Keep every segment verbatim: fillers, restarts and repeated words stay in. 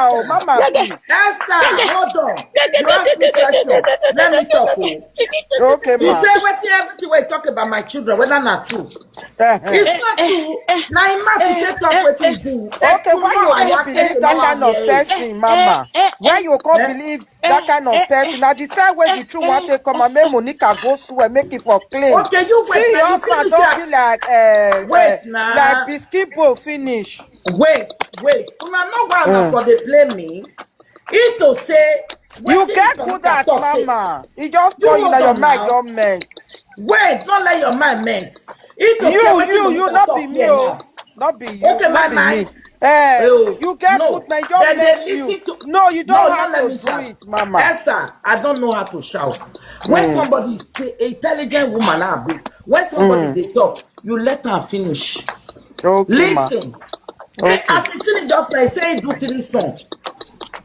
Oh, Mama B. Esther, hold on. You ask me question. Let me talk. Oh. Okay, You ma. Say wetin everything we talk about my children, whether na true. Uh-huh. It's not true. Na him mouth to take talk wetin he do. Okay, why you go believe that kind of person, Mama? Why you go believe that kind of person? At the time when the truth want to come and make Monica go swear, make it for clean. Okay, you wait. See, your husband don't be like uh, Wait uh, now. Like biscuit bowl finish. Wait, wait. Una no go mm. for the blame me. It to say You get good at Mama. He just call you like your mind don't meant. Wait, not let your mind meant. It to say You, wetin you, una you, dey not talk be me. here Oh. now. Not be you. Okay, not my be mind. Me. Eh, Oh, you get no. Good mind don't Then they meant you. Listen to, No, you don't no, have not let to me do shout. It, Mama. Esther, I don't know how to shout. When somebody is an intelligent woman, now be when somebody they talk, you let her finish. Okay, ma. Listen. Okay. As you see the doctor, I say do three song.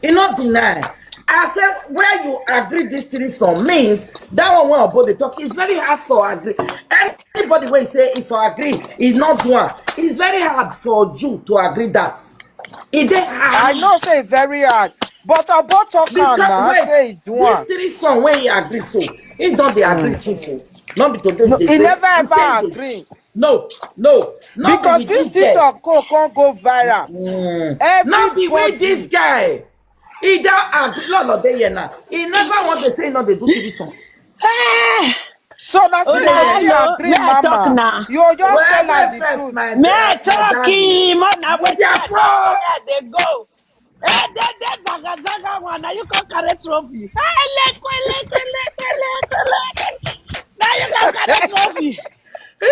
You not deny. I said where you agree this three song means that one where about the talk is very hard for agree. Anybody will say if I agree, it's not one. It's very hard for you to agree that. It dey hard. I know say it's very hard, but about talk am Because now. Wait, Say it do this am. Three song when you agree so, he don't they agree so so. Not be today. No, They he say, never he ever say they- agree. No, no, not Because be this with this girl. TikTok call can't go viral. Mm. Everybody. Not be with this guy. He don't agree. Lord, Lord, they here now. He never want to say no. They do T V song. Eh, So that's Oh, it. na, You hello. agree, May I talk Mama. now? You just tell her the Well, truth. my Me dad, my talking, daddy. man. I With wait their there. phone. They go. Eh, they, they, zaga, zaga, one. Now you come carry trophy. Eh, lekwe, lekwe, lekwe, lekwe, lekwe. Now you come carry trophy.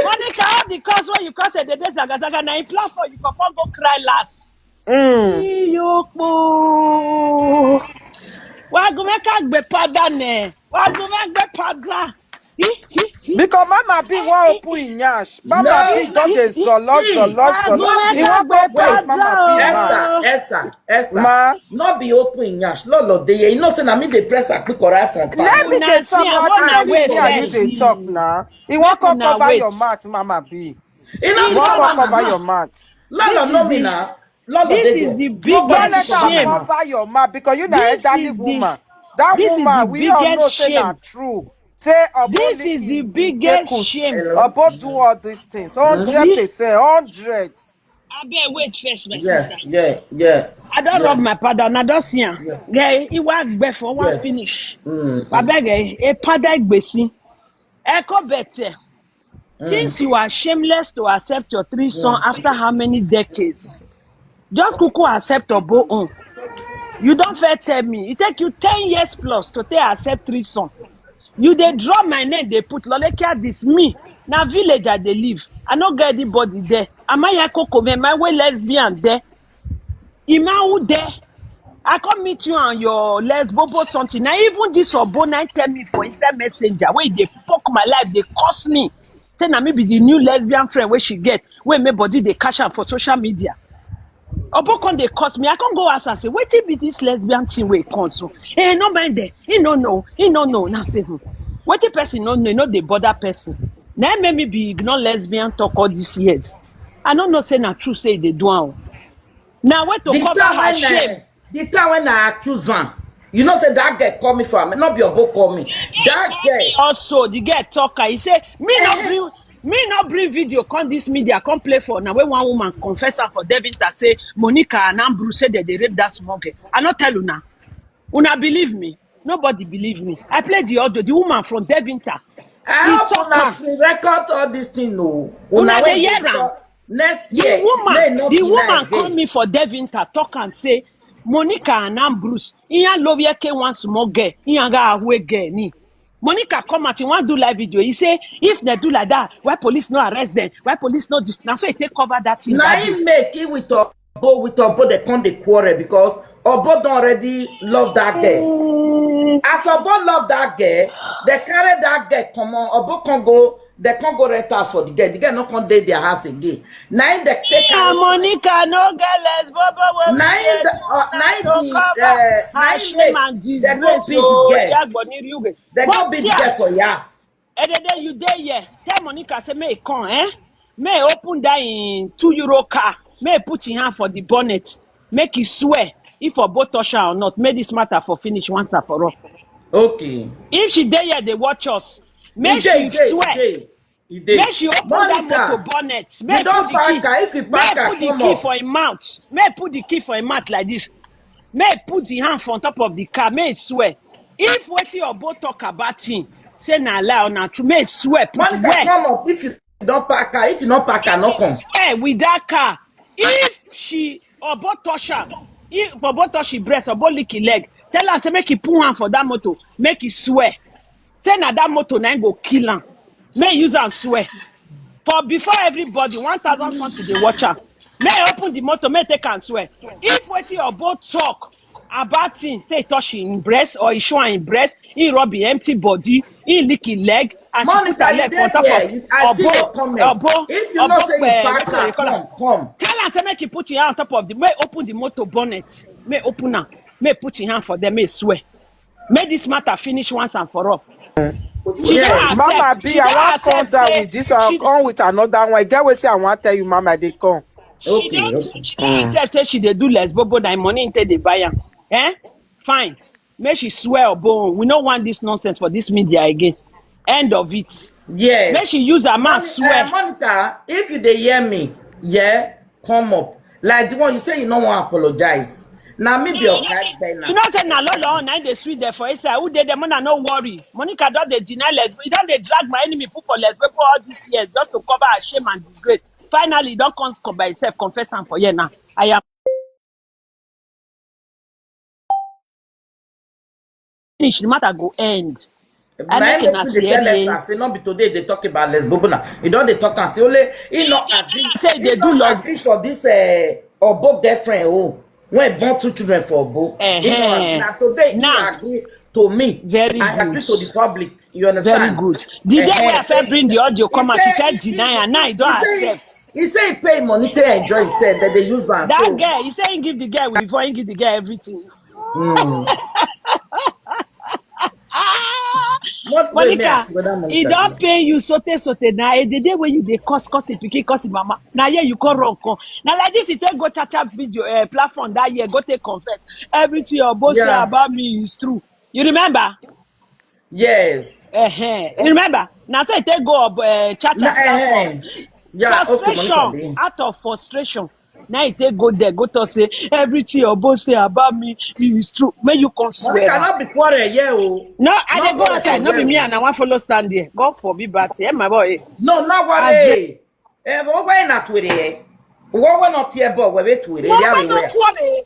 Monica, all the cause when you come say they, they, zaga, zaga. Now you plan for you come go cry last. Mm. Iyokpo. Wagumeka gbe pada ne. Wagumeka gbe pada. Hi, hi, hi. Because Mama B wan open im nyash. Mama No. B don dey zolo, See, zolo, zolo. Mama He wan B go press Mama B Mama. mouth. Esther, Esther, Esther. Ma. Not be open yash. Lord, Lord, they here. You know, say na me they press a quick or from Let me Una dey talk see, now. I What wanna kind wait thing are you first. Dey talk now? He wan come Una cover wait. Your mouth, Mama B. You know, He wan come cover cover my your mouth. Mouth. Lord, Lord, This no is me the- now. Lord, Lord, This they is there. the Go biggest let am shame. Cover your mouth because you na This elderly is the- woman. That this is woman, the we all know biggest say na shame. True. Say Obo This lick is the him, biggest Ekus. Shame. Obo do all these things. Hundred percent, hundred. Abeg, wait first, my Yeah, sister. yeah, yeah. I don't Yeah. Rub my pada. I don't see him. Yeah. Yeah, he walk before one Yeah. Finish. Mm. Abeg, eh, a pada gbesi. Echo better. Since you are shameless to accept your three son after how many decades? Just kuku accept Obo own. You don't fair tell me. It take you ten years plus to take accept three son. You dey draw my name, they put Lolekia this me. Na village I dey live. I no get anybody there. Am I a coco man? My way lesbian there. Imawu there. I come meet you and your lesbobo something. Now even this Obo now tell me for inside messenger where they poke my life, they curse me. Say na me be the new lesbian friend where she get, where my body they cash out for social media. Obo come they curse me. I come go ask and say, "What be this lesbian thing where it comes so?" Eh, no mind there. He no know. He no know. Now say, hmm. What the person no know? No they bother person. Now make me be ignore lesbian talk all these years. I don't know say na true say they do am. Now wait to The cover time her when shame. I, the time when I accuse her, you know, say that girl call me for me. Not be Obo call me. That girl. Also, the girl talker, he say, me not bring, me not bring video come this media, come play for now. When one woman confess her for Devin that say Monica and Ambrose say that they rape that small girl. I not tell you now. Una believe me. Nobody believe me. I play the audio. The woman from Devin. I He hope talk una am. She record all this thing. No, Una una dey wey hear dey am. talk next The year. woman, May not the deny woman again. Call me for Devin talk and say, Monica and Ambrose, Ian love your K one small girl, Ian got a way girl ni. Monica come out, he want do live video. He say, if they do like that, why police no arrest them? Why police no this? Now so he take cover that thing. Na That day. Him make it with Obo, with Obo, they come the quarrel because Obo don't already love that girl. As Obo love that girl, they carry that girl. Come on, Obo can't go. They can't go rent house for the girl. The girl not come dey their house again. Now they take Ah, her. Monica no get less bobo. Na him the, uh, na him the, uh, na him make they go beat the girl. They go beat the girl for yas. Edede, you dey here. Tell Monica say may he come, eh? May he open that in two euro car. May he put his hand for the bonnet. Make he swear. if Obo touch her or not, make this matter for finish once and for all. Okay. If she dey here, they watch us. Make Ide, she Ide, swear. Ide, Ide. Make she open that Monica, motor bonnet. you Make don't put the pack key. her. If you Make pack her, put the come key up. for him mouth. Make put the key for him mouth like this. Make put the hand for on top of the car. Make swear. If wetin Obo talk about him, say na lie or na true. Make swear. Put Monica, where? Come up. If you don't pack her, if you don't pack her, no come. Swear with that car. If she Obo touch her, if Obo touch him breast, Obo lick him leg, tell am say make he put hand for that motor, make he swear. Say na that motor na him go kill am. Make he use am swear. For before everybody, one thousand something dey watch am. Make he open the motor, make he take am swear. If wetin Obo talk about him, say he touch him breast or he show am him breast, he rub him empty body, he lick him leg, and she put Monica, her you leg dey on top there. of You, I see Obo, your comment. Obo, If you Obo, know say you eh, pack wetin they her, call am? Come, come. Tell am say make he put him hand on top of the, make he open the motor bonnet, make he open am, make he put him hand for them, make he swear. Make this matter finish once and for all. She Yeah. don accept. Mama She B, I don wan come accept down say with this one. I'll she come with another one. I get wetin I wan tell you, Mama. They come. she Okay, don okay. she don accept say she dey do lesbobo, na him money him take dey buy am. Eh? Fine. Make she swear Obo. We no want this nonsense for this media again. End of it. Yes. Make she use her mouth Mon- swear. Uh, Monica, if you dey hear me, yeah, come up. Like the one you say you no wan apologize. Now me be your guy You know say na lolo na dey sweet there for inside. Who dey there, Mona, no worry. Monica don dey deny lesbo. He don dey drag my enemy put for lesbo all these years just to cover her shame and disgrace. Finally, he don come come by himself, confess am for here now. I am finish. The matter go end. I Na make him una dey tell us seri. That say no be today they talk about lesbobo now. He don dey talk and say only he not agree. Say they He do not love. Agree for this uh, Obo girlfriend. Oh, when born two children for Obo. He not agree. Eh-heh. Now today Now. He agree to me. Very I agree good. To the public. You Very understand? Good. The day Eh-heh. Wey I first bring the audio He come out, she say- first deny, and now he don He say- accept. He say he pay money to enjoy himself that they use am. That So, girl, he say he give the girl before he give the girl everything. mm. What way me Monica, ask whether Monica he don do? Pay you so tey so tey na eh, the day wey you dey curse curse him pikin, curse him mama. Na here you come run come. Na like this he take go cha cha video uh, platform that year, go take confess. Everything Obo say Yeah. About me is true. You remember? Yes. Uh-huh. You remember? Na so he take go uh, cha cha Na, platform. eh, yeah, okay, Frustration, Monica. Out of frustration. Now he take go there, go talk say everything Obo say about me is true. Make you come swear. Monica, Am. Not be quarrel here, oh. No, I dey Not go quarrel outside. No be here, me oh. And I wan follow stand there. God forbid bad thing. Eh, my boy. Eh. No, not Aje. Worry. Eh, but why not worry? Eh? What we not here, but we too worry. Mo Yeah, we we no were. Tuore.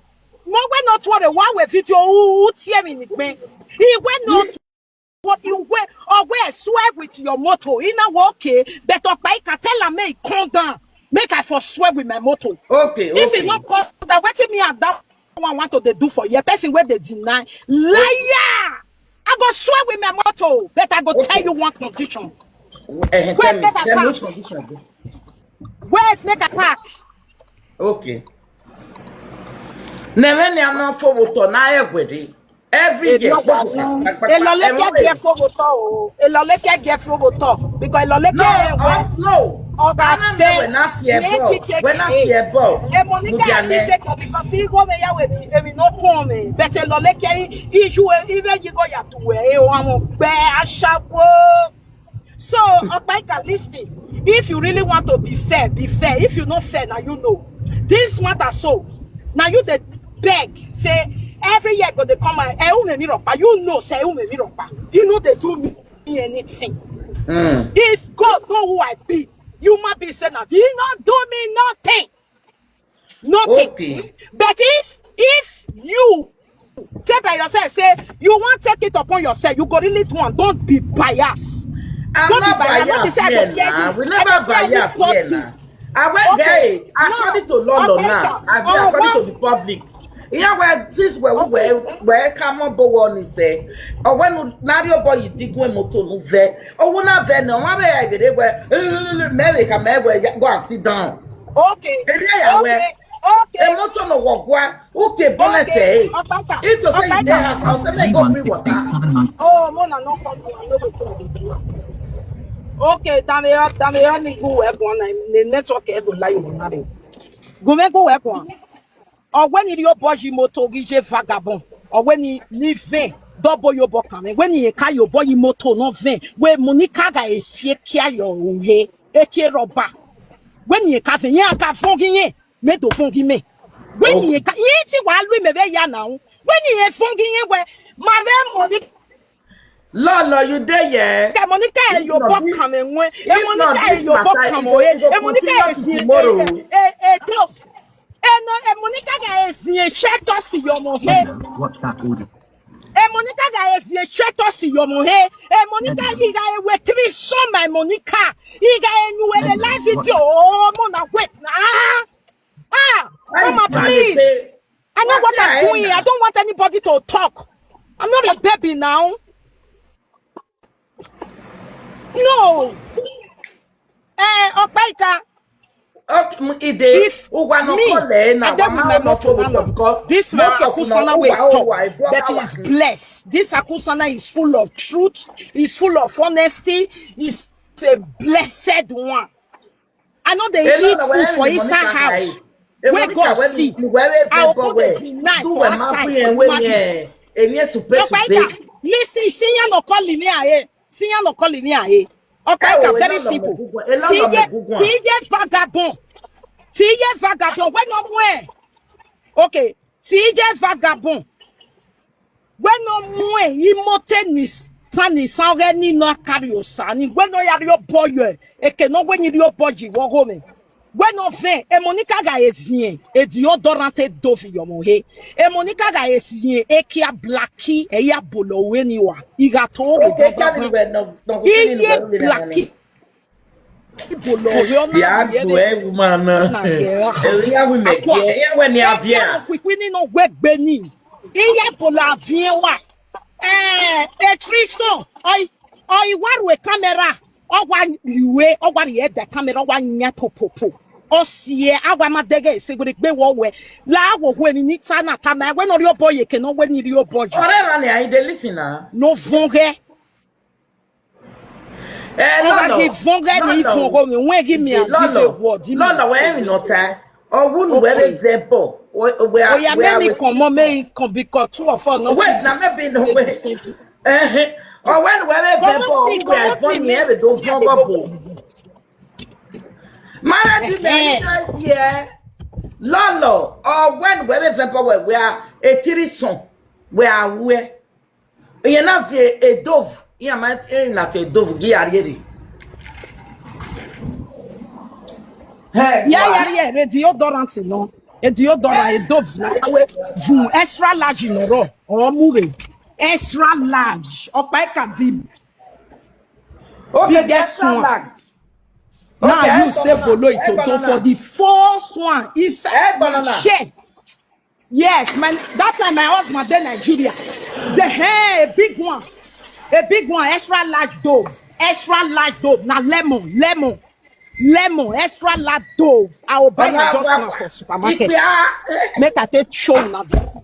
Mo we no Tuore. Why we video who tear me nigbe? He we no Tuore. He we or we swear with your motor. He na we okay. But Okpaika tell am make he come down. Make I for swear with my motor. Okay, If he okay. Not come down, wetin me and that one want to dey do for you? Person wey dey deny. Liar! I go swear with my motor, but I go tell Okay. You one condition. Eh, Wait, tell me, make I tell me pack. Which condition again? Wait, make I pack. Okay. Nene ni a na fo motor na egwede. Every day. Eloleke get fo motor o. Eloleke get fo motor because Eloleke No, wey of no. Oga Ana Fe- me we not here, Let bro. it take We not it. Here, bro. E Monica Nubian, ti eh. Take it because he go me ya we me no come me. But Eloleke issue even you go ya to we e o awon gbe aṣawo. So Okpaika, listen. If you really want to be fair, be fair. If you no fair, now you know. This matter so. Now you dey beg say every year go dey come and eh, who me ropa. You know say who me ropa. You know they do me anything. Mm. If God know who I be, you might be say nothing. He not do me nothing. Nothing. Okay. But if if you take by yourself, say you want take it upon yourself, you go really do one. Don't be biased. I'm Don't not be biased. Don't be Biased say I here go fear now. you. We I never go fear you Biased for here you. Now. I went Okay. There. According to Lolo Okay. Now, I be Oh, according what? To the public. Yeah, well, since we we we come on board one is say, or when Nario boy you dig when motor no ve, or when I ve no, my way I get it where, me we come where go and sit down. Okay. Area ya where. Okay. Okay. E motor no work why? Okay, bonnet Okay. Eh. Okpaika. It to say Okpaika. There has house, say me go bring water. Oh, Mona, no come. No go come. Okay, dame ya, dame ya ni go work one. The network e go lie you na. Go me go work one. Or when you boy moto gije vagabond. Or when you ni ven double your boy coming. When you carry your boy moto no ven. When Monica ga efie kia your uhe. Eke roba. When you ka ven ya ka fongi ye. Me do fongi me. When you ka ye ti wa lui me ve ya now. When you fongi ye we ma ve Monica. Lolo, you dey here? Ke Monica e yo bo kan me nwe. E Monica e yo bo kan mo e. E Monica e si e e e do. E no e Monica ga e si e che to si yo mo he. WhatsApp audio. E Monica ga e si e che to si yo mo he. E Monica yi ga e we three so my Monica. Yi ga e nu e le live video. Oh, mo na wait na. Ah, mama, please. I know what I'm doing. I don't want anybody to talk. I'm not a baby now. No. Eh, Okpaika. Okay, m- e dey. If Ugwa no me, call eh, na I dey wa with ma my no follow motto them because This man most of una Akusana wey Ugwa, talk Ugwa, I block that our is blessed. This Akusana is full of truth. Is full of honesty. Is a blessed one. I know they Eh, no, eat no, food where for you inside Monica house. hide? Eh, Where Monica, God where see. you- where you I will go put where? the knife Do for where outside Mabu for and where market. eh, and yes, super Your super. Bible, listen, Sinya no call me aye. Sinya no call me aye. Okay, Eh, oh, very a lot of simple. Megugwa, a lot of Tiye, Megugwa. Tiye vagabond. Tiye vagabond. When no more. Okay. Tiye vagabond. When no more. Imote ni tani sange ni no carry osani. When no yari your boy. Eke no when you your boy. Wo go me. When no ve. E Monica ga ezien. E deodorant e dovi yomo he. E Monica ga ezien. E kia blacky. E ya bolo we ni wa. Iga to we Okay, gaba Charlie, gan. well, no, no, Iye blacky. Ibolo we ona Yeah, ye do be. every man. Na ye. Area we make Akwa. here when you have Eke no here. kwikwi ni no we gbe ni. Iye bolo avien wa. Eh, e trison. Oi, oi waru e camera. Owa iwe, owa ye de camera, owa nya popopo. Osie, awa ma dege se gbe gbe wo we. La wo we ni ni ta na ta ma we no ri obo ye ke no we ni ri obo ju. Ore na ni I dey listen na. No vonge. Eh, Owa Lolo, gi vonge ni Lolo, vongo mi, we gi mi a give a Lolo, word. Lolo, we mi no ta. Or wouldn't wear a vebo. We are Oya me mi komo me kon because two of us no Wait, fit. Now maybe no way. Eh, or when wear a Comot vebo, me, we are comot me, funny, me. Every do vongo. Marriage Eh. me right here. Lolo, or when wear a vebo, we are a tiri song. We are we. You know, say a dove. Yeah, man, eh, not a dove. Gi arieri. Hey, Yeah, wa- yeah, yeah. The deodorant, you know. A deodorant, a dove. Na we vun extra large in oro. Or mure. Extra large. Okpaika di Okay, biggest that's so one. Large. Now Okay, you eh, stay banana, below eh, it to banana. For the first one. Is Eh, banana. Share. Yes, man. That time my husband dey Nigeria. The hair, a big one. A big one, extra large dove. Extra large dove. Now lemon, lemon, lemon, extra large dove. I will buy it just now for supermarket. Make I take show now this.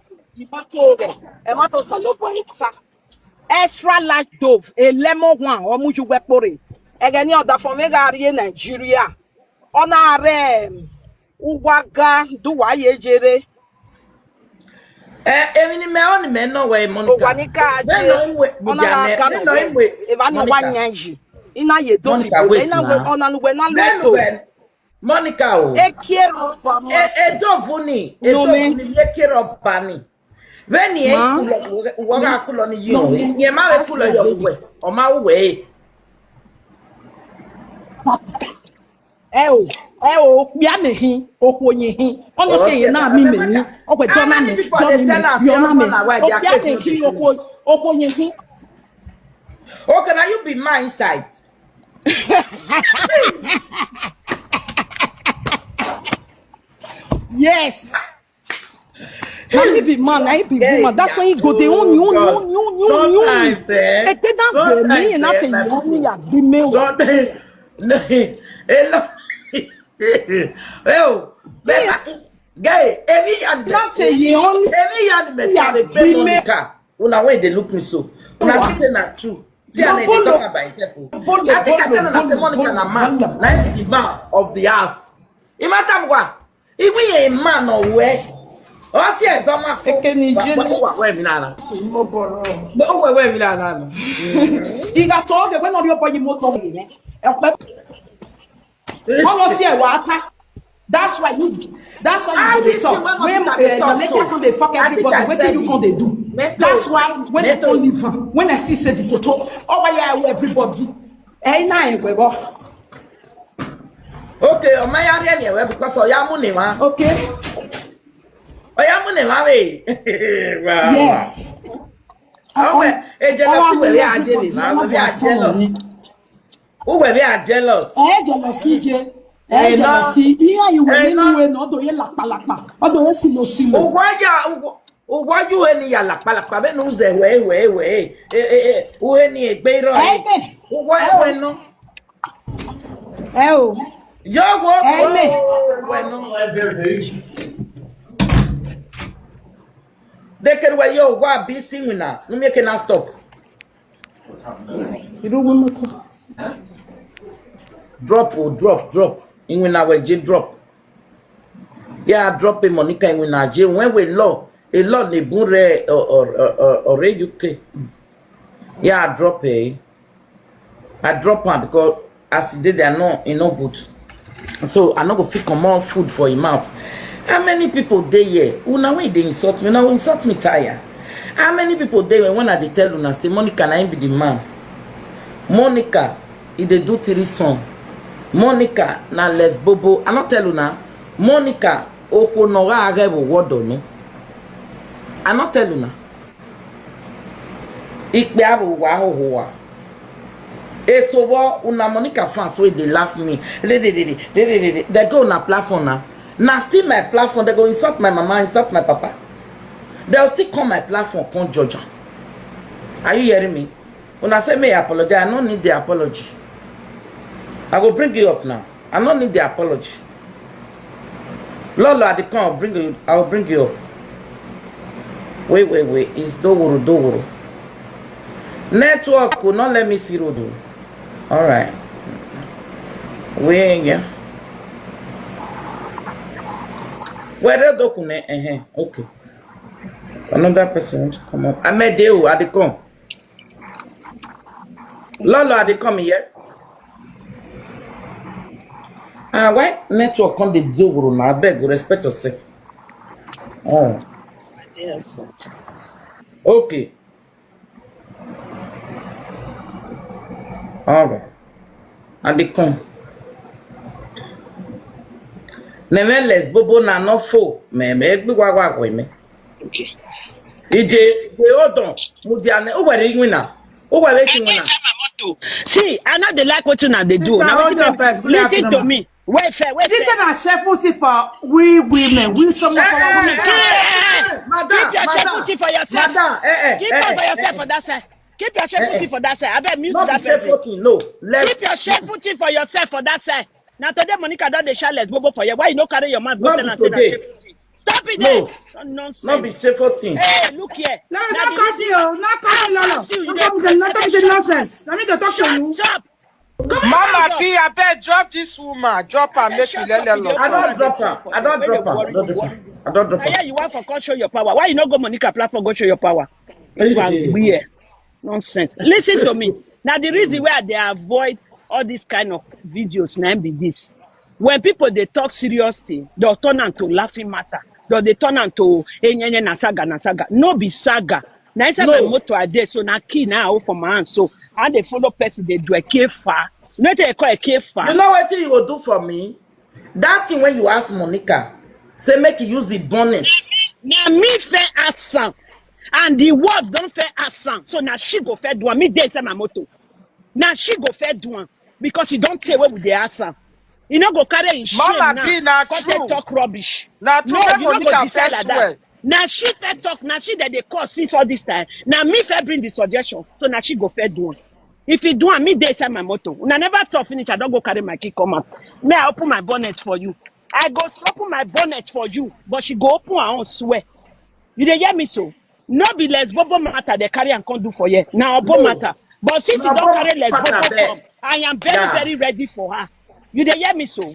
Extra large dove, a lemon one, or muju wepore. Again, the other for me, Nigeria. Ona re uwaga duwa ye jere. Eh, emi ni me oni me no we Monica. Owa ni ka Me je. no imwe. Ona na Mujane, ka me no no we. imwe. Eva no wa Monica. Nyanji. Ina ye do Monica, people. Wait Ina we now. Ona we na Me no leto. we. Monica o. E kiero. E e dove ni. E No, dove me. Ni ye kero bani. Veni e Ma? kulo, wa ga kulo ni yo. No, me. Ye ma e Ask kulo my yo baby. We. O ma we. Eh o, eh o, bia me hin, okwo ye hin. Ono se ye na mi me ni. Okwe jona me, jona me, yona me. Bia me hin, okwo, okwo ye hin. Okay, now you be my side. Yes. Na he be man, na he be woman. That's why he go dey own you, own you, own you, own you. Sometimes, eh, Ekpe na go me, na te you me ya be me. Sometimes, no, hello. Oh, guy, every and Na te you own. Every and me Yeah, be be me. Monica. Una wey dey look me so. Una see say na true. See how they talk about itself. I think I tell una say Monica na man. Na him be the man of the house. Imagine what? Even a man or where? Ọ sị eze ọma sị. Eke na ije. Wa, wa, wa, wa, emi na-ana. Mo bọrọ. Mgbe o wewe emi na-ana. Ị ga-atọ oge, when ọrịa ọbọ yi mo tọ oge, ne? Ekpe. Ọ lọ sị ewe ata. That's why you, that's why you go dey talk. When, uh, Nneka come dey fuck everybody, wetin you come dey do? That's why when I come leave am, when I see say the toto, ọ wa ya everybody. Eh, na ewe bo. Okay, ọ ma ya rie ni ewe because ọ ya mụ ni wa. Okay. Ọ ya mụ ni wa we. Wow. Yes. Ọ we, e jealousy we, we are jealous. We are jealous. Who were we are jealous? Eh, jealousy je. Eh, jealousy. Ihe anyị nwere n'ime iwe na ọdụ ya lakpalakpa. Ọdụ ya silo silo. Ụgwọ ya, ụgwọ, ụgwọ ya uwe ni ya lakpalakpa. Be na ụzọ ewe, ewe, ewe. Eh, eh, eh. Uwe ni egbe iro. Eh, eh. Ụgwọ ewe nọ. Eh, oh. Yo, wo, eh, wo, me. Ewe nọ. Dekere we yo, ụgwọ abisi nwina. No make na stop. Drop, oh, drop, drop. Inwina we je drop. Yeah, drop a Monica inwina je. When we law, a law ne bun re or or or or U K. Yeah, drop eh. I drop am because as e dey there, no, e no good. So I no go fit comot food for im mouth. How many people dey here? Una wey dey insult me, una go insult me tire. How many people dey here when I dey tell una say Monica na im be the man? Monica, e dey do threesome. Monica na lesbobo. I no tell una. Monica, okwo no ga age wo wodo no. I no tell una. Ikpe abo wa ho ho wa. Esobo una Monica fans wey dey laugh me. They go una platform now. Na still my platform. They go insult my mama, insult my papa. They'll still come my platform, come judge am. Are you hearing me? Una say me apologize. I no need the apology. I go bring you up now. I no need the apology. Lolo, I dey come, I'll bring you, I'll bring you up. Wait, wait, wait. It's Doworo, Doworo. Network will not let me see road. All right. Where yeah. Where the document? Uh-huh. Okay. Another person want to come up. Amedeo, I dey come. Lolo, I dey come here. Ah, why network come dey do uru na? Abeg, respect yourself. Oh. Okay. All right. I dey come. Neme lesbobo na no fo. Me, me, gbe wa, wa, wa, me. Okay. Ije, ije, hold on. Mudiane, o were iwina. O were iwina. See, I no dey like wetin una dey do. Sister, na hold wetin your make, first. Good listen to afternoon. Me. Wait, fair, wait, this fair. Thing na shameful thing for we women. We some of our women. Eh, eh, eh, eh, madam, keep your madam, shameful thing for yourself. Madam, eh, eh, keep eh, am for eh, yourself eh, for that side. Keep your shameful eh, eh, thing for that side. Abeg, mute that person. Not be shameful thing, no. Let's keep your shameful thing for yourself for that side. Na today Monica don dey shout lesbobo for here. Why you no carry your mouth go tell am say na shameful thing? Stop it there. No. Nonsense. Not be shameful thing. Hey, look here. No, no, don't curse me, oh. No curse me, Lolo. Don't come with the, don't come with the nonsense. Let me talk to you. Shut up. Mama B, abeg, drop this woman. Drop her, make you let her. I don drop her. I don drop her. I don drop her. I don drop her. Now here you want for come show your power. Why you no go Monica platform go show your power? You are weird. Nonsense. Listen to me. Now the reason why they avoid all these kind of videos now be this. When people they talk serious thing, they'll turn am to laughing matter. They'll they turn am to eh, nye, nye, na saga, na saga. No be saga. Na inside my motor I dey, so na key na I hold for my hand. So I dey follow person dey do a K far. You know what they call a K far? You know what you go do for me? That thing when you ask Monica, say make you use the bonnet. Na me fair ask am. And the word don fair ask am. So na she go fair do am. Me dey inside my motor. Na she go fair do am. Because e don tey wey we dey ask am. E no go carry him shame now. Mama B, na true. Come take talk rubbish. Na true. No, you no go decide like that. Na she fair talk. Na she that dey call since all this time. Na me fair bring the suggestion. So na she go fair do am. If e do am, me dey inside my motor. Una never talk finish. I don go carry my key come out. May I open my bonnet for you? I go open my bonnet for you, but she go open her own swear. You dey hear me so? No be lesbobo matter they carry and come do for here. Na obo matter. But since you don carry lesbobo come, I am very, very ready for her. You dey hear me so?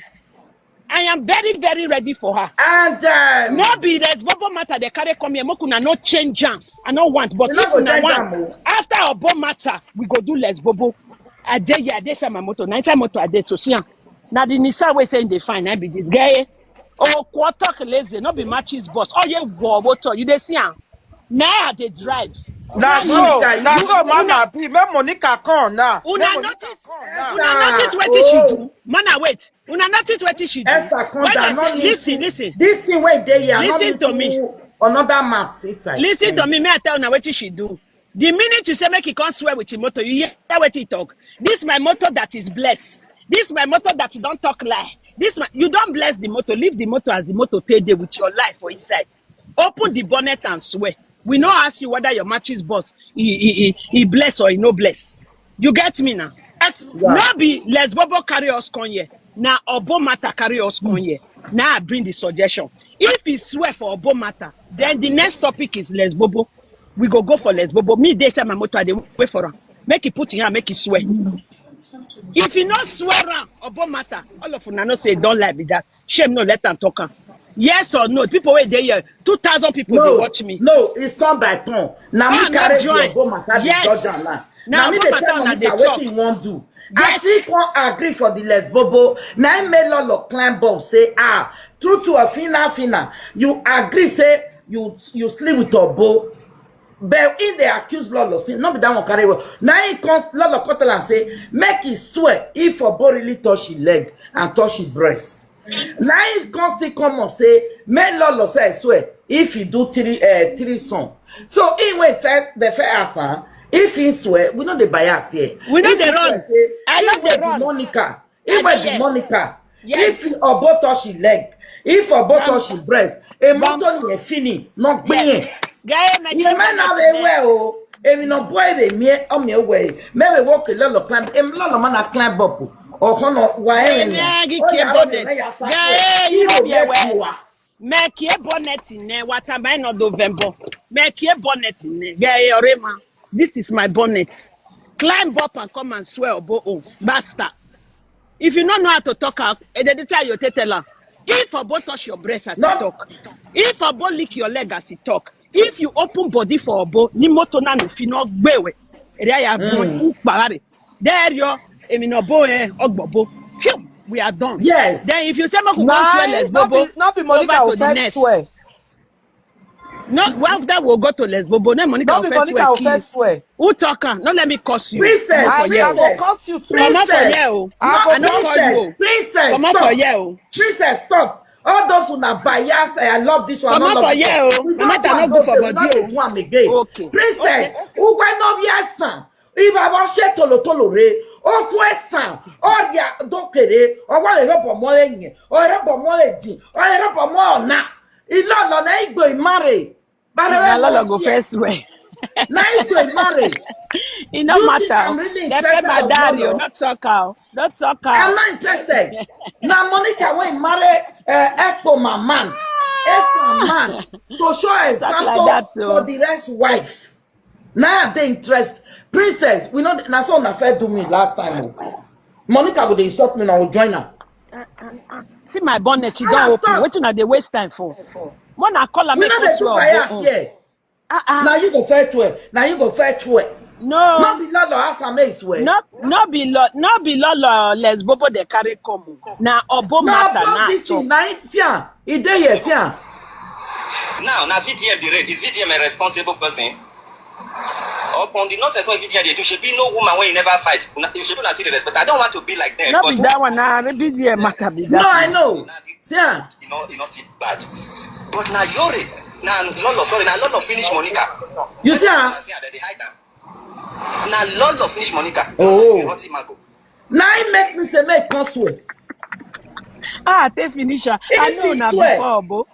I am very, very ready for her. And um, No be Lesbobo matter they carry come here. Make una no change am. I no want, but You no if go una change want, am o. After Obo matter, we go do Lesbobo. I dey here, I dey inside my motor. Na inside motor I dey, so see am. Na the Nissan wey say dey fine, I be this guy. Oh, quarter lazy, no be matches boss. Oh, yeah, go motor. You dey see am. Now I dey drive. Na so, Monica, na you- so, Mama B, make Monica come now. Una Make Monica notice, come now. una Ah, notice wetin she oh. do. Mana wait. Una notice wetin she do. Esther, come When down. I No say, need listen, to- listen. This thing wey dey here, no Listen need to to me. Another math inside. Listen to me, may I tell una wetin she do. The minute you say make he come swear with him motor, you hear wetin he talk. This my motor that is blessed. This my motor that don't talk lie. This my, you don't bless the motor. Leave the motor as the motor take dey with your life for inside. Open the bonnet and swear. We no ask you whether your matches boss he, he, he, he bless or he no bless. You get me now? No be Lesbobo carry us come here. Na Obo matter carry us come here. Now I bring the suggestion. If he swear for Obo matter, then the next topic is Lesbobo. We go go for Lesbobo. Me dey inside my motor, I dey wait for am. Make he put him hand, make he swear. If he no swear am, Obo matter, all of una know say don't lie be that. Shame no let am talk am. Yes or no? People wey dey here, two thousand people dey No, watch me. No, it's turn by turn. Now Ah, me no carry the join. Obo matter the Yes. judge am now. Now Now me Obo dey matter tell una Monica dey talk. Wetin he wan do. Yes. As he come agree for the Lesbobo, now he make Lolo climb up say, ah, true to a fina fina, you agree say you you sleep with Obo. But if they accuse Lolo, see, not be that one carry well. Now he comes, Lolo come tell am say, make he swear if Obo really touch his leg and touch his breast. Now he come still come and say, make Lolo say I swear if he do three uh, three song. So in way fair the fair answer, if he swear, we know the bias here. We know If the he run. swear say, I know if the wey be run. Monica, I if wey know be yes. Monica, Yes. if Obo touch his leg, if Obo Bam. Touch his breast, a Bam. Motor ni fini, not being. Guy, my Ye man na we we o. Emi no boy be me o me we. Me we walk a lot of climb. Em lot of man a climb up. O kono wa e ni. Nya gi ke bonnet. Guy, you be aware. Wa. Make a bonnet in there. What am I not November? Make a bonnet in there. Guy, Orema, this is my bonnet. Climb up and come and swear Obo o. Basta. If you don't know how to talk out, e dey tell you to tell am. If Obo touch your breast as he No. Talk, if Obo lick your leg as he talk, if you open body for Obo, ni motor na no fit no gbewe. Area ya bon ukpagare. There you, emi no bo eh, ogbobo. Phew, we are done. Yes. Then if you say make we go Nah, swear less not bobo, be, not be Monica over will to the first next. Swear. No, well, that will go to less bobo. Then Monica Not will be first Monica swear. will Kiss. First swear. Who talk am? No let me curse you. Princess, I, Come for here. I princess. go curse you too. Come out for Princess. here o. I I go no curse call you o. Princess, Come out for stop. Here o. Princess, stop. All those who are biased, I love this one. Come I out love for this Here one. o. We Come don't out, I do no am good those for things. We body don't o. Do am again. Okay. Princess, Okay. who why not yes son? If I was share tolo tolo re, or question, or ya don't kere, or what a rubber more in, or a rubber more di, or a rubber more na. Ilolo na igbo imare. But Na Lolo go first swear. Na igbo imare. E no You think matter. I'm really Dem pay interested my of daddy o. Lolo? No talk am. No talk I'm am. Not interested. Now Monica wey marry uh, Ekpo my man, Esan man, to show Talk like example that o. For the rest wife. Now they interest. Princess, we know na so na fair do me last time o. Monica go dey insult me na o join am. See my bonnet, e Ah, don open. Stop. Wetin I dey waste time for? When I call am, We make no us dey do swear bias Obo o. Here. Ah ah. Now you go fair to it. Now you go fair to it. No. No be Lolo ask am make swear. No, no be lo, no be Lolo less bobo dey carry come o. Na Obo No, matter about na this talk. Thing. Now it here. It dey here. See am. Now, na V D M dey reign. Is V D M a responsible person? Upon the nonsense wey V D M dey do, shebi no woman wey e never fight. Una, you should una see the respect. I don't want to be like them, No but be that one na V D M matter be No, I that. Know. See am. You know, you know, still bad. But na Yore, na Lolo, sorry, na Lolo finish Monica. You see am. Na see, dem dey hide am. Na Lolo finish Monica. Oh. If you run Mago. Now it make me say make come swear. Ah, take finish her. I If know you na swear. Before Obo.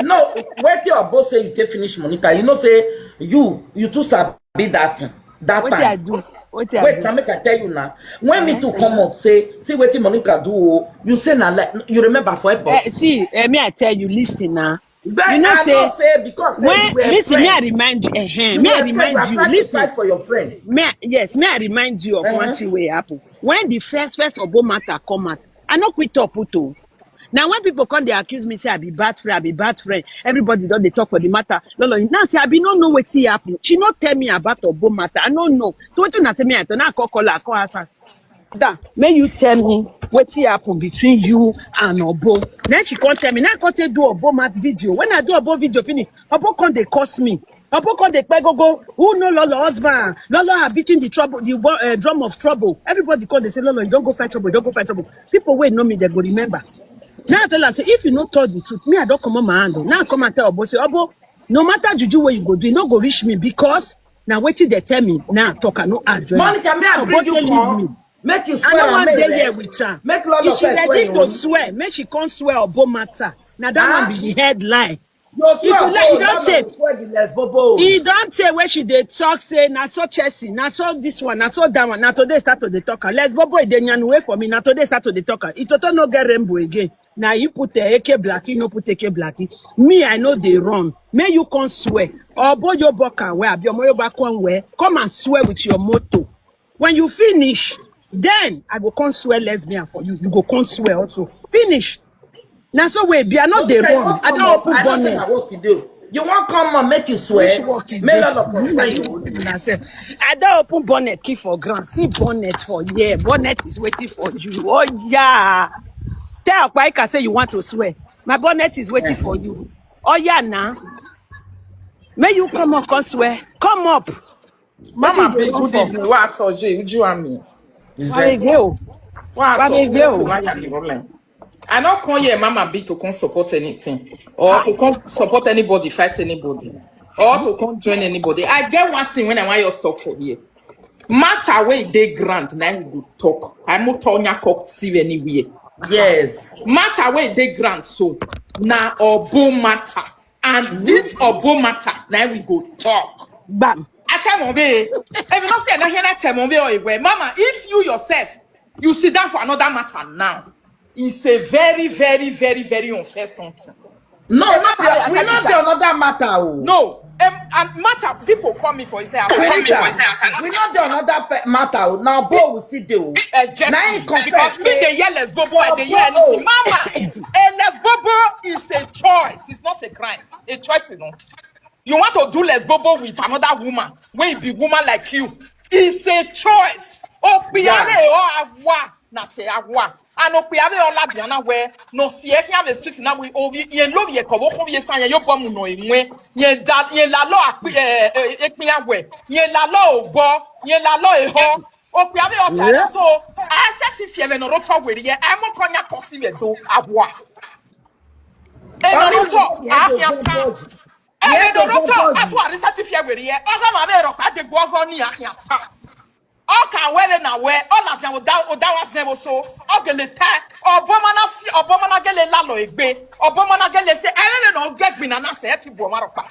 No, wait till Obo say you take finish Monica. You know say you you too sabi that thing. That Wetin I time. Do? Wetin I Wait, do? Can make I tell you now. When me to come out say see wetin Monica do o. You say na like you remember for Eh, airport. See, eh, me I tell you, listen now. But You know I say know say because say when we were listen, me I friends. Remind you. Eh, You me I were friends. We remind are you. Trying to Listen. Fight for your friend. Me, I- yes, me I remind you of Uh-huh. One thing wey happen when the first first Obo matter come out. I no quit up put o. Now when people come, they accuse me, say I be bad friend, I be bad friend. Everybody don dey talk for the matter. Lolo, now say I be no know wetin happen. She no tell me about Obo matter. I no know. So wetin una say me I talk? Now I call call her, call her, say, "Da, may you tell me wetin happen between you and Obo?" Then she come tell me. Now I come take do Obo mat video. When I do Obo video finish, Obo come dey curse me. Obo come dey kpegogo. Who know Lolo husband? Lolo are beating the trouble, the wo- uh, drum of trouble. Everybody come dey say, "Lolo, you don go fight trouble, you don go fight trouble." People wey know me, they go remember. Now I tell her say, "If you no talk the truth, me I don comot my hand o." Now I come and tell Obo say, "Obo, no matter juju wey you go do, e no go reach me, because na wetin they tell me. Now I talk, I no add join." Monica, may I Obo bring you say leave come? Me. Make you I swear no and wan make dey here rest. With her. Make Lolo If she first swear ready you to own. Swear, make she come swear Obo matter. Na that Ah? One be the headline. You swear If you like, you Obo, don Lolo say go swear the less bobo. E don tey wey she dey talk say na so Chelsea, na so this one, na so that one. Na today start to dey talk am. Less bobo e dey yarn way for me. Na today start to dey talk am. Itoto no get rainbow again. Na you put uh, Eke Blackie, no put Eke Blackie. Me, I no dey run. May you come swear. Obo yo boka where abi omo yo back one where. Come and swear with your motto. When you finish, then I go come swear lesbian for you. You go come swear also. Finish. Na so wey be, I no dey run. I don open bonnet. You wan come on, make you swear. Which work is Make there? Lolo for swear you. Una sef. I don open bonnet, keep for ground. See bonnet for here. Bonnet is waiting for you. Oh yeah. Tell Akwaika say you want to swear. My bonnet is waiting for you. Oh yeah, now. May you come up, come swear. Come up. Mama Wetin you B, dey run good for? Evening. What at all, Jay? Would you and me? Why you go? What at Why all? you go? Why you go? I not come here, Mama B, to come support anything or to come support anybody, fight anybody, or to come join anybody. I get one thing when I want your talk for here. Matter where they grant, now we go talk. I mo talk nya talk see anywhere. Yes. Matter where they grant, so now Obo matter. And this Obo matter, now we go talk. Bam. I tell Mombe, if you not say nothing, I tell Mombe or Igwe, Mama, if you yourself, you sit down for another matter now, it's a very, very, very, very unfair something. No, Eh, not matter, we I not said the another matter. Oh. No, um, and matter, people call me for, you say, I Senator, come me for, you say, I we not the another pe- matter. Oh. Now, Bo will see the. Oh. Uh, just Now he because confess me they say hear less bobo, I they hear Obo. Anything. Mama, a less bobo is a choice. It's not a crime. A choice, you know. You want to do less bobo with another woman, when it be woman like you, it's a choice. Okpiyare Yeah. o awa, na te awa. And okpiyare o la diana we, no si e hia the street na we o ye lo ye ko wo ko ye san ye yo bomu no imwe. Ye da ye la lo akpi eh eh ekpiya we. Ye la lo obo, ye la lo eho. Okpiyare o ta so. I set if ye no roto we ye. I mo konya kosi we do awa. E no roto a hia ta. E no roto a to arisa ti fie we ye. Oga ma be ro pa de gwo ni a hia ta. Oka wele na we, ola dia oda oda wa zen wo so. Ogele ta, oboma na fi, oboma na gele la lo egbe. Oboma na gele se, ere no ge gbin na se ti bo ma ro pa.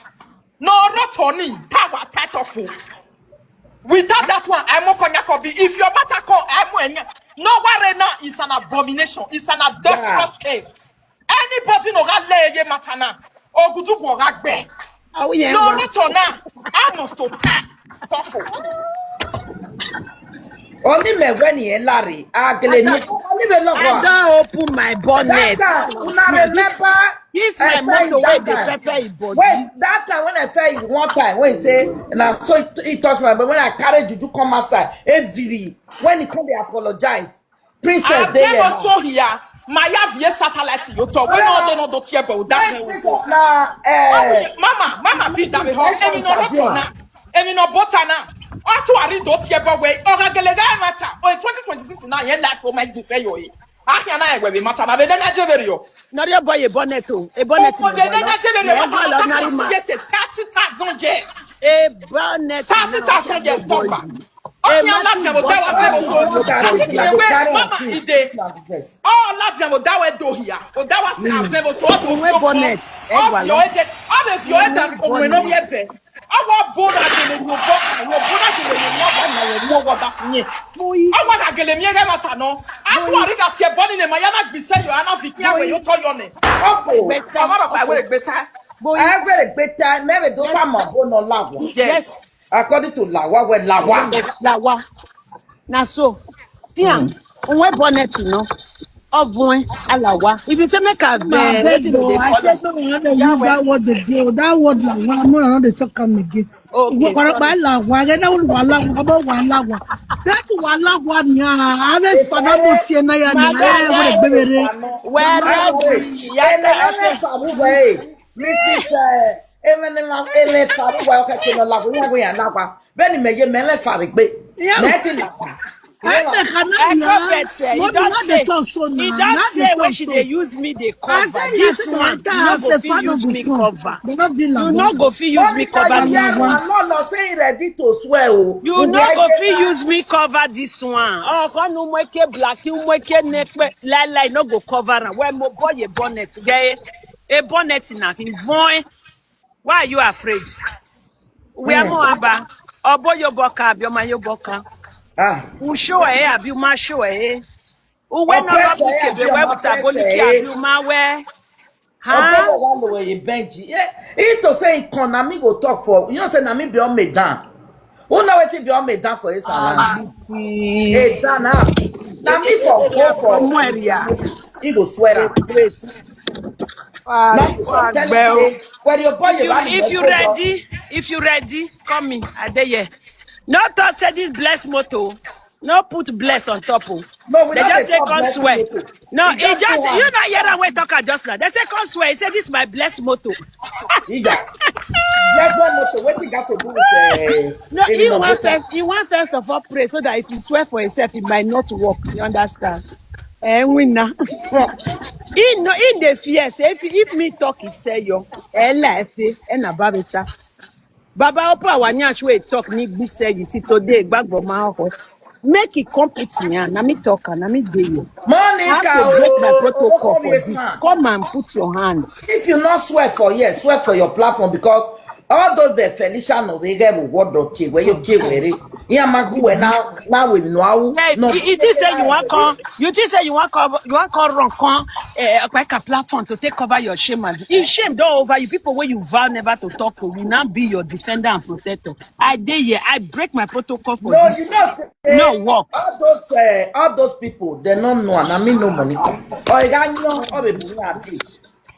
No roto ni, ta wa title fo. Without that one, I mo konya ko bi. If your matter come, I mo enya. No worry now, it's an abomination. It's an adulterous case. Anybody no ga le ye matter na. Ogudu go ga gbe. Awo yẹn No wa. roto na. I must to ta. Powerful. Only me when he lari. Agele ni. Only me no I go. Don open my bonnet. That time, una remember? This I my fell motor that wey dey time. Pepper e body. Wait, that time when I fell one time, when he say, na so he, he touched my, but when I carry Juju come outside, every when he come, they apologize. Princess, I they never there. Saw here. My have here satellite you talk. We no dey no do tear but that Wait, we this so. is na, eh, Mama, mama be that we home. Wait, Emi no Interview. Roto na. Emi no bota na. Atu ari do tear but we. Oga gele ga matter. Oh, twenty twenty-six na ye life for my be say yo. Ahia na we matter na be na je very yo. Nori boy a bonnet o. A bonnet. Omo de na je very Yeah, matter. ordinary man. Yes, thirty thousand years. A bonnet. Thirty thousand years talk back. Eh, Ọkùnrin aláàbí àwọn dáwà sí ọ̀sán. Àti kìí wé mama ìdè. Ọ̀ láàbí àwọn dáwà ẹ̀dọ̀ òhìyà. Ò dáwà sí àzẹ́ ọ̀sán. Ọ̀dọ̀ Ìwé bonnet. Ọ̀fìọ̀ ẹ̀jẹ̀. Ọ̀fìọ̀ ẹ̀dà òun ẹ̀nà yẹn tẹ̀. Ọwọ́ bóra gèlè ní ọgbọ́. Àwọn bóra gèlè ní ọgbọ́. Àwọn ọmọ wọ́n dá fún yẹn. Ọwọ́ gàgèlè mi ẹ̀rẹ́ màtà náà. Àtúwárí gàtì ẹ̀bọ́n nílẹ̀ màá yánà gbèsè yọ̀. Àná fi pín àwẹ̀ yóò tọ́ yọ ni. Ọ̀fọ̀. Àwọn ọ̀rọ̀ pàwé ìgbẹ́ta. Every better, maybe don't come up on Lawa. Yes. According to Lawa, well, Lawa. Lawa. Na so. See am. Nwe bonnet no. Ovun alawa. If you say make I beg, wetin you dey call am? I said no, I no use that word again. That word lawa, no, I no dey talk am again. Okay, sorry. That word walawa, about walawa. That walawa ni a, a ve fana mo tie na ya ni, eh, wo de gbere. Where are we? Ele ele faru we. Missus Eh, ele ele faru we, okay, kino lawa, we are lawa. Beni me ye me le faru gbe. Me ti lawa. Ebe kana ya. But you no dey talk so now. He don say when she dey use me dey cover. This one, you no go fit use me cover. You no go fit use me cover this one. No, no, say he ready to swear o. You no go fit use me cover this one. Oh, come no mweke black, you mweke nekpe. Lie, lie, no go cover am. When mo boy a bonnet, yeah, a bonnet na him voin. Why are you afraid? Where mo aba? Obo yo boka, abi oma yo boka. Ah. U show eh, abi uma show eh. Uwe no lo mi kebe we buta boli ki abi uma we. Huh? Obo wa lo we Benji. Yeah. He to say he come, na me go talk for. You know say na me be on me down. Who know wetin be on me down for this land? Hey, down now. Na me for go for. He go swear am. Na me for tell you say, when your boy, if you ready, if you ready, come me. I dey here. No talk say this bless motor. No put bless on top o. No, we no dey say come swear. No, he just, you know, hear am wey talk am just now. They say come swear. He say this my bless motor. He got bless motor. What he got to do with? No, he want first. He want first of all pray so that if he swear for himself, it might not work. You understand? Eh, we na. He no, he dey fear. Say if, if me talk, he say yo. Eh, life. Eh, na babeta. Baba Opa Wanyash wey talk ni be say you see today gbagbo ma ho. Make e come put me hand. Na me talk am, na me dey here. Monica, I have to break my protocol for this. Come and put your hand. If you not swear for yes, swear for your platform because all those the Felicia no we get what do che where you che where. Yeah, my go now now we know. Hey, no. You, you think say you want come? You think say you want come? You want come run come? Eh, like a platform to take cover your shame and you shame don't over you people where you vow never to talk to will now be your defender and protector. I dey here. I break my protocol for no, this. You know, no work. All those uh, all those people, they don't know. And I mean no money. Or I got no or a money.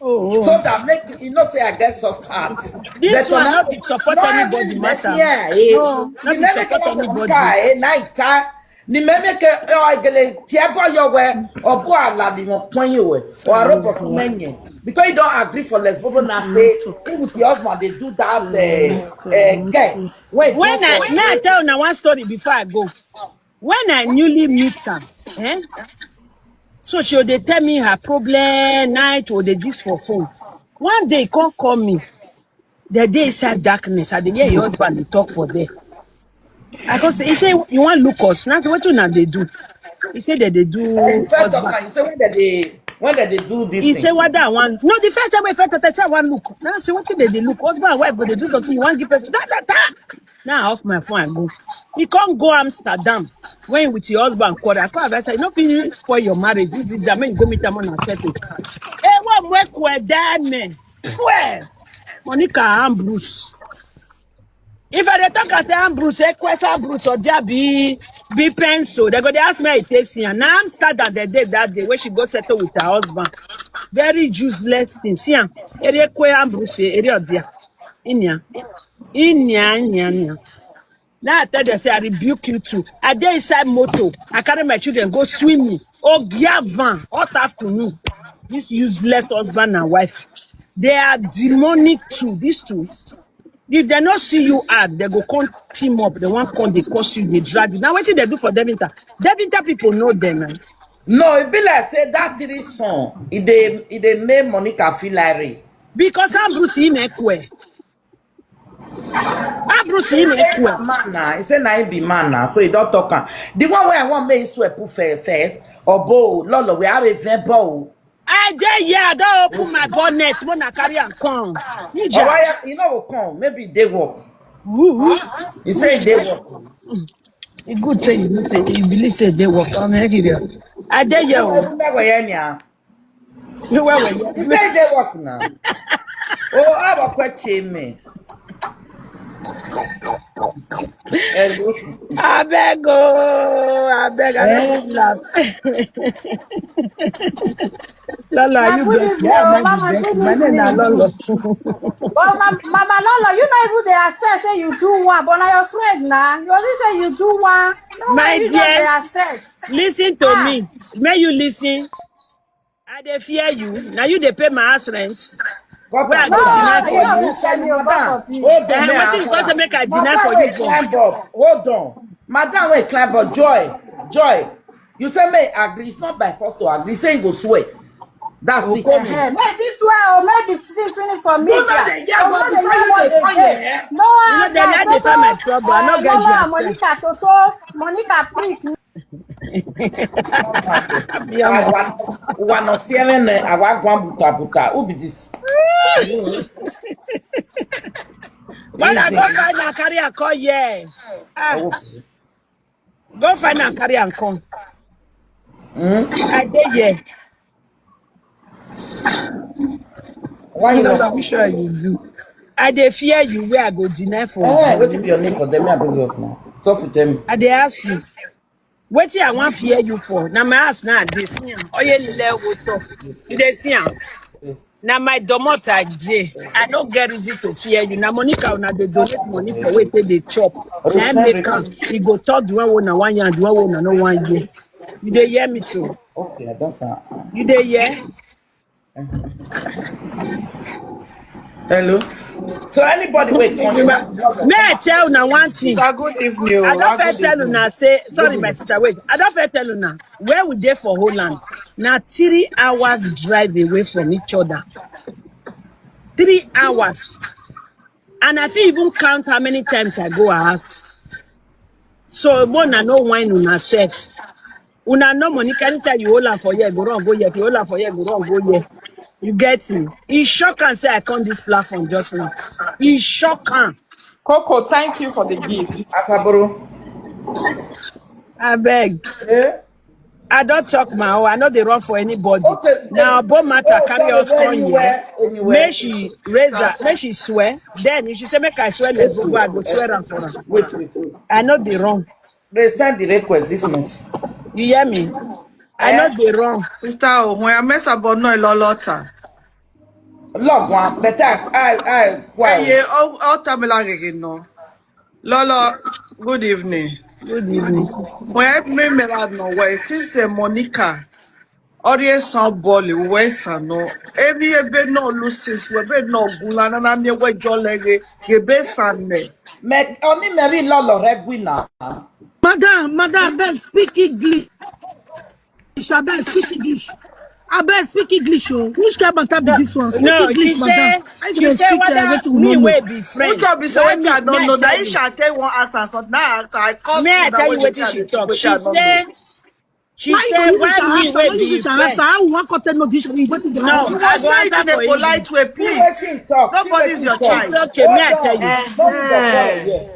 Oh, so that make you know say I get soft heart. This one not be support anybody matter. Yeah, eh. No, not be support anybody. Eh, night time. Ni meme ke o agele ti ebo yo we obu ala ni won pon yin we o aro po fun menye because you don't agree for less bobo na say you with your husband they do that uh, uh, girl. Wait, when I now tell una one story before I go. When I newly meet her, eh? So she dey tell me her problem night or dey gist for phone. One day come call me. The day inside darkness, I dey hear your husband dey talk for there. I come say, he say you wan look us. Now wetin una dey do? He say that they do. He first talk am, he say when that they when that they do this. He thing. Say what that one? No, the first time I first talk, I say I wan look. Now I say wetin they dey look? Husband and wife go dey do something. You wan give person that that that. Now I off my phone and go. He can't go Amsterdam when with your husband quarrel. I come advise her, no be spoil your marriage. This is the man go meet am on and settle. Hey, what more cool that man? Swear. Monica Ambrose. If I dey talk as the Ambrose, eh, Quest Ambrose or there be be pencil. They go they ask me how it tastes here. Now I'm start that the day that day when she go settle with her husband. Very useless thing. See am. Area Quest Ambrose, area there. Inya. Inya, inya, inya. Now I tell them say I rebuke you too. I dey inside motor. I carry my children go swimming. Oh, Gavan, hot afternoon. This useless husband and wife. They are demonic too. These two. If they not see you hard, they go come team up. They want come, they curse you, they drag you. Now what did they do for Devinta? Devinta people know them, man. No, it be like say that three song. It they it they make Monica feel like rape. Because Ambrose in a queer. Ambrose in a queer. Man now, he say na he be man now, so he don't talk am. The one where I want make swear put fair first. Or bo, lolo, we have a vent bow. I dey here, I don open my bonnet, when I carry am come. All right, you know what come? Maybe they work. Who, who? You say they work. E good say you know say you believe say they work. I'm here. I dey here. Oh. You were where? You say they work now. Oh, I will quite shame me. Abeg o, abeg, I no fit laugh. Lolo, are you good? Yeah, Mama, good evening. Lolo. But Mama Lolo, you no even dey accept say you do one, but na your friend na. You only say you do one. No, my dear, dey accept. Listen to me. May you listen. I dey fear you. Now you dey pay my house rent. Where I go deny for you? Hold on, eh, wetin you go say make I deny for you for? Hold on. Madam, wait, climb up. Joy, Joy. You say may agree. It's not by force to agree. Say you go swear. That's it. Make she swear or make the thing finish for me. No, no, they hear what they say. No, you know, they like dey find my trouble. I no get you. Monica, Toto, Monica, pick. Wa no siere ne awa gwan buta buta. Who be this? When I go find and carry and come here. Ah. Go find and carry and come. I dey here. Why you not? I'm sure you do. I dey fear you where I go deny for you. What be your name for them? I bring you up now. Talk to them. I dey ask you. Wetin I wan fear you for? Na my house na this. Oye lile wo talk. You dey see am? Na my domot I dey. I no get reason to fear you. Na Monica una dey donate money for wetin dey chop. Na im make am. E go talk the one wey una wan yarn, the one wey una no wan hear. You dey hear me so? Okay, I don say. You dey hear? Hello. So anybody wait. May I tell una one thing? Good evening. I don first tell una say, sorry, my sister, wait. I don first tell una where we dey for Holland. Na three hours drive away from each other. Three hours. And I fit even count how many times I go her house. So, but una no whine una self. Una know Monica, anytime you hold am for here, go run, go here. If you hold am for here, go run, go here. You get me? E shock am say I come this platform just now. E shock am. Coco, thank you for the gift. Asaboro. Abeg. Eh? I don talk my own. I no dey run for anybody. Okay. Now, Bo matter carry us come here. Make she raise her, make she swear. Then if she say make I swear, let's go. I go swear am for her. Wait, wait, wait. I no dey run. They send the request if not. You hear me? I no dey run. Sister, oh, when I mess up, but no, lolota. Log one, but I, I, I, why? Hey, yeah, oh, oh, Tamila again, no. Lolo, good evening. Good evening. When me me la no way since, eh, Monica, audience sound ball, we san no. Emi ebe no lose since we be no gula na na me we jolege, ye be san ne. Me only me read Lolo Regwina. Madam, madam, abeg speak English. Abeg speak English. Abeg speak English, oh. Which kind of matter be this one? Speak English, madam. She say, she say whether me wey be friend. Which of be say wetin I don't know? That Isha tell one ask and something. Now I call. May I tell you wetin she talk? She say, she say why me wey be friend. How we wan come tell no this wetin dey happen? You must say it in a polite way, please. Nobody's your child. It's okay. May I tell you?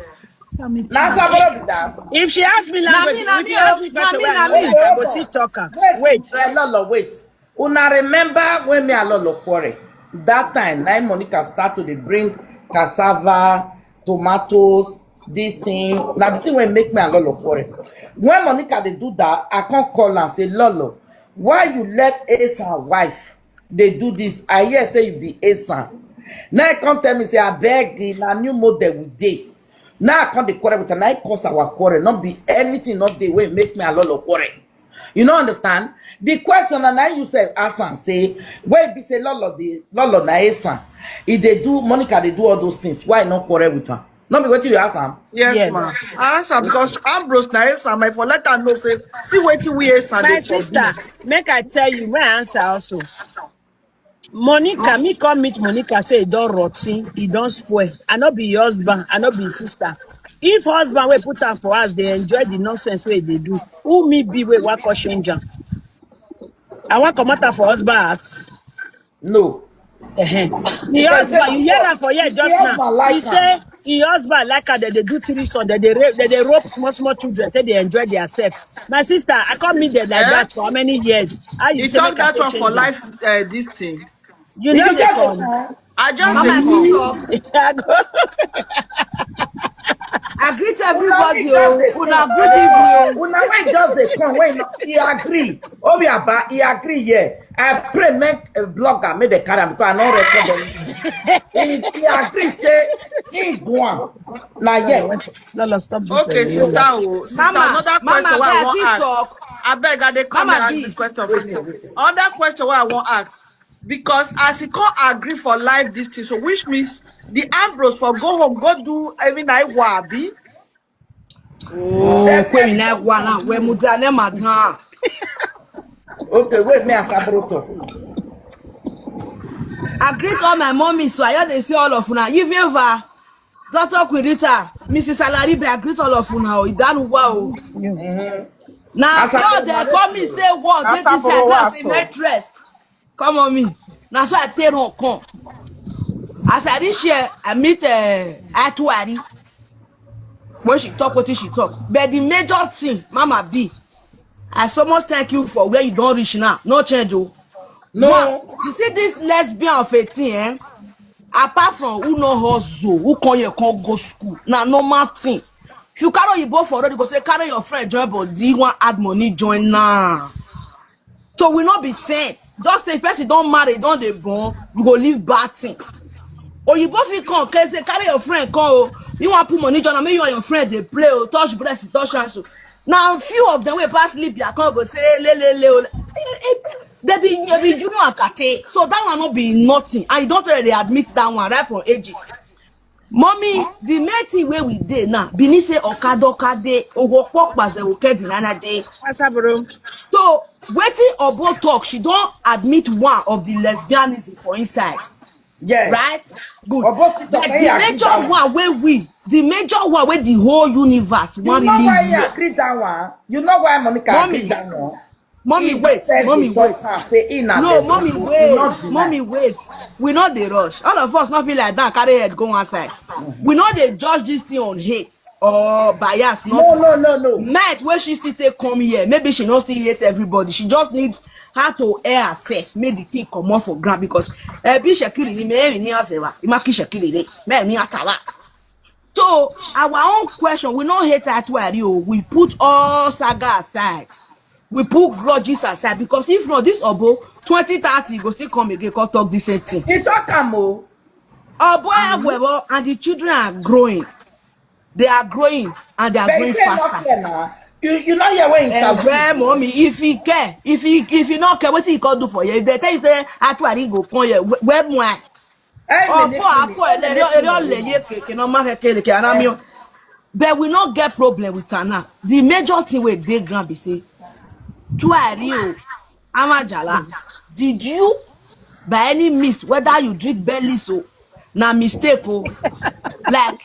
Na Asaboro be that. If she ask me language, if you ask me question, I go still talk am. Wait, Lolo, wait. Una remember when me and Lolo quarrel? That time, na Monica start to dey bring cassava, tomatoes, this thing. Na the thing wey make me and Lolo quarrel. When Monica dey do that, I come call and say, Lolo, why you let Asa wife dey do this? I hear say you be Asa. Now I come tell me say, I beg you, na new model we dey. Now I come dey quarrel with her. Now I cause our quarrel. Not be anything, not the way make me and Lolo quarrel. You no understand? The question na, na you sef ask am say, wey be say Lolo dey, Lolo na Asa. He dey do, Monica dey do all those things. Why not quarrel with her? No be wetin you ask am? Yes, ma. I ask am because Ambrose na Asa, I for let am know say, see wetin we Asa dey for do. My sister, make I tell you, my answer also. Monica, me come meet Monica, say e don rotten, e don spoil. I no be your husband, I no be your sister. If husband wey put am for house dey enjoy the nonsense wey e dey do, who me be wey wan come change am? I wan comot am for husband heart? No. Ehen. The husband, you hear am for here just now. He say him husband like her, dem dey do threesome, dem dey rape, dem dey rope small small children, take dey enjoy theirself. My sister, I come meet them like that for how many years? How you say make I change am? You talk that one for life, uh, this thing. You know the fun. I just dey come. I go. I greet everybody o. Una good evening o. Una wey just dey come, wey no, he agree. Obiaba, he agree here. I pray make a blogger make the carry am because I no record them. He, he agree say he go am. Na yet. Lala, stop this. Okay, sister. Oh, sister, mama, another question wey I wan ask. Abeg, I dey come and ask this question for you. Another question wey I wan ask. Because as he come agree for life this thing, so which means the Ambrose for go home, go do every night wabi. Oh, kwemi na wa na we mu da ne matan. Okay, wait, me as Abroto. I greet all my mommy, so I hear they say all of una. Even Eva, Doctor Quirita, Missus Alaribe, I greet all of una. Oh, you done well. Now, as I all they come me say what? This is a interest. Come on me. Na so I take on come. As I reach here, I meet uh, Atuari. When she talk, what she talk. But the major thing, Mama B, I so much thank you for where you don't reach now. No change, oh. No. One, you see this lesbian of a thing, eh? Apart from who no hustle, who come here, can't go school. Now, normal thing. If you carry your boy for road, you go say, carry your friend, join body, you want add money, join now. So we not be sent. Just say person don't marry, don't they born, you go leave bad thing. Or you both come, can say carry your friend come. Oh. You want put money, John, I mean you and your friend they play, oh, touch breast, touch hands. Oh. Now few of them will pass Libya, come go say le le le. Oh. Eh, eh, they be, they be you know akate. So that one not be nothing. And you don't really admit that one right from ages. Mommy, the main thing where we dey now, Bini say Okadoka dey, Ogokpokpaze Okedinana dey. Asabro. So, wetin Obo talk, she don't admit one of the lesbianism for inside. Yes. Right? Good. Obo still talk, but the major one where we, the major one where the whole universe, you know why he agreed that one? You know why Monica agreed that one? Mommy, wait, mommy, wait. No, mommy, wait, mommy, wait. We not the rush. All of us not feel like that. Carry head go one side. We not they judge this thing on hate or bias. Not no, no, no, no. Night where she still take come here. Maybe she not still hate everybody. She just need her to air herself. Make the thing come off for ground because eh, be shakiri ni me ni asewa. Imaki shakiri ni me ni atawa. So our own question, we no hate Atuari o. We put all saga aside. We put grudges aside because if not, this Obo twenty thirty go still come again, come talk the same thing. He talk am o. Obo Agwebo and the children are growing. They are growing and they are growing faster. You you know here when interview. Well, mommy, if he care, if he if he not care, what he can do for you? If they tell you say Atuari go come here, where more? Ọfọ afọ ẹlẹ́rìí ọlẹ́yẹ kèké náà má fẹ́ kéde kí ara mi o. But we no get problem with her now. The major thing we dey ground be say, Tuari o, Amajala, did you by any means, whether you drink belly so, na mistake o. Like,